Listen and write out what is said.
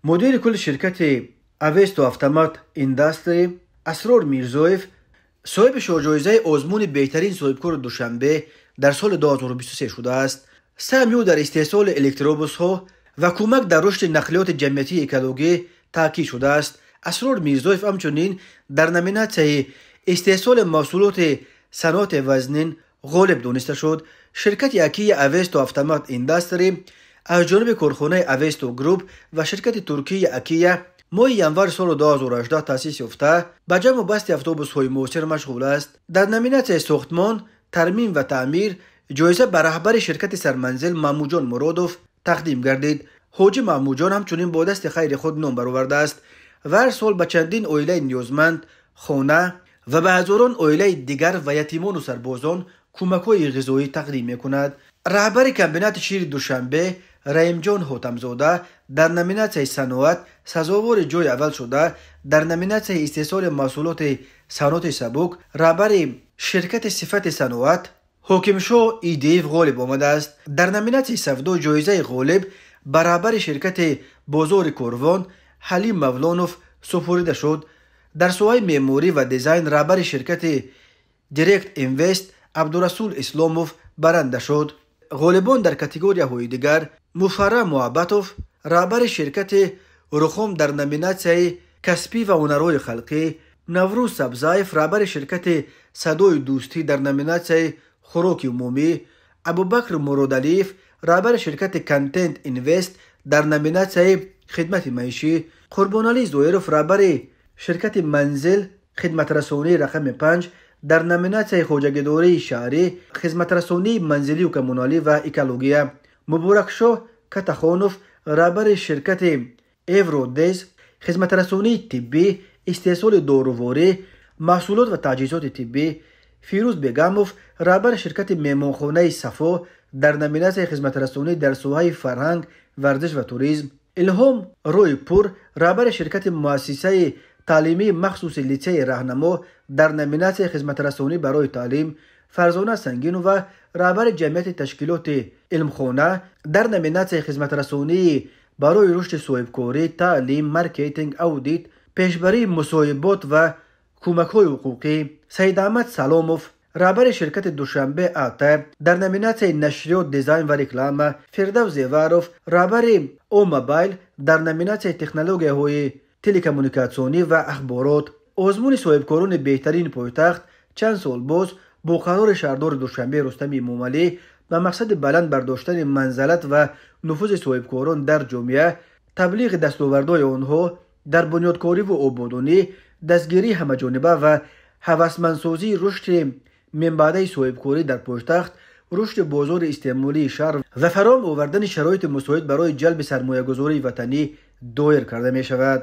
Мудири кулли ширкати Авесто Автомат Индастри Асрор Мирзоев соҳиби шоҳҷоизаи озмуни беҳтарин соҳибкори Душанбе дар соли 2023 шудааст. Саҳми ӯ дар истеҳсоли электробусҳо ва кӯмак дар рушди нақлиёти ҷамъиятии экологӣ таъкид шудааст. Асрор Мирзоев ҳамчунин дар номинатсияи истеҳсоли маҳсулоти саноати вазнин ғолиб дониста шуд. Ширкати Акия Авесто Автомат Индастри аз ҷониби корхонаи Авесто Груп ва ширкати туркии Акия моҳи январи соли 2018 таъсис ёфта, ба ҷамъу басти автобусҳои муосир машғул аст. Дар номинатсияи сохтмон, тармим ва таъмир ҷоиза ба раҳбари ширкати Сарманзил Маҳмудҷон Муродов тақдим гардид. Ҳоҷи Маҳмудҷон ҳамчунин бо дасти хайри худ ном баровардааст ва ҳар сол ба чандин оилаи ниёзманд хона ва ба ҳазорон оилаи дигар ва ятимону сарбозон кӯмакҳои ғизоӣ тақдим мекунад. Раҳбари комбинати шири Душанбе Раимҷон Ҳотамзода дар номинатсияи саноат сазовори ҷои аввал шуда, дар номинатсияи истеҳсоли маҳсулоти саноати сабук раҳбари ширкати Сифати саноат Ҳокимшоҳ Идиев ғолиб омадааст. Дар номинатсияи савдо ҷоизаи ғолиб ба раҳбари ширкати Бозори Корвон Ҳалим Мавлонов супорида шуд. Дар соҳаи меъморӣ ва дизайн раҳбари ширкати Директ Инвест Абдурасул Исломов баранда шуд. Ғолибон дар категорияҳои дигар: Муфарра Муҳаббатов, раҳбари ширкати Рухом дар номинатсияи касбӣ ва ҳунарҳои халқӣ, Наврӯз Сабзаев, раҳбари ширкати Садои дӯстӣ дар номинатсияи хӯроки умумӣ, Абубакр Муродалиев, раҳбари ширкати Контент Инвест дар номинатсияи хидмати маишӣ, Қурбоналӣ Зоиров, раҳбари ширкати Манзил хидматрасонии рақами 5 дар номинатсияи хоҷагидории шаҳрӣ, хизматрасонии манзилию коммуналӣ ва экология, Муборакшоҳ Катахонов, раҳбари ширкати Евродез, хизматрасонии тиббӣ, истеҳсоли доруворӣ, маҳсулот ва таҷҳизоти тиббӣ, Фирӯз Бегамов, раҳбари ширкати меҳмонхонаи Сафо дар номинатсияи хизматрасонӣ дар соҳаи фарҳанг, варзиш ва туризм, Илҳом Рӯйпур, раҳбари ширкати муассисаи таълимии махсуси литсеи Раҳнамо дар номинатсияи хизматрасонӣ барои таълим, Фарзона Сангинова, раҳбари ҷамъияти ташкилоти Илмхона дар номинатсияи хизматрасонии барои рушди соҳибкорӣ, таълим, маркетинг, аудит, пешбарии мусоҳибот ва кӯмакҳои ҳуқуқӣ, Саидаҳмад Саломов, раҳбари ширкати Душанбе АТ дар номинатсияи нашриёт, дизайн ва реклама, Фирдавс Зеваров, раҳбари Омобайл дар номинатсияи технологияҳои телекоммуникатсионӣ ва ахборот. Озмуни соҳибкорони беҳтарини пойтахт чанд сол боз бо қарори шаҳрдори Душанбе Рустами Эмомалӣ ба мақсади баланд бардоштани манзалат ва нуфузи соҳибкорон дар ҷомеа, таблиғи дастовардҳои онҳо дар бунёдкориву ободонӣ, дастгирии ҳамаҷониба ва ҳавасмандсозии рушди минбаъдаи соҳибкорӣ дар пойтахт, рушди бозори истеъмолии шаҳр ва фароҳам овардани шароити мусоид барои ҷалби сармоягузории ватанӣ доир карда мешавад.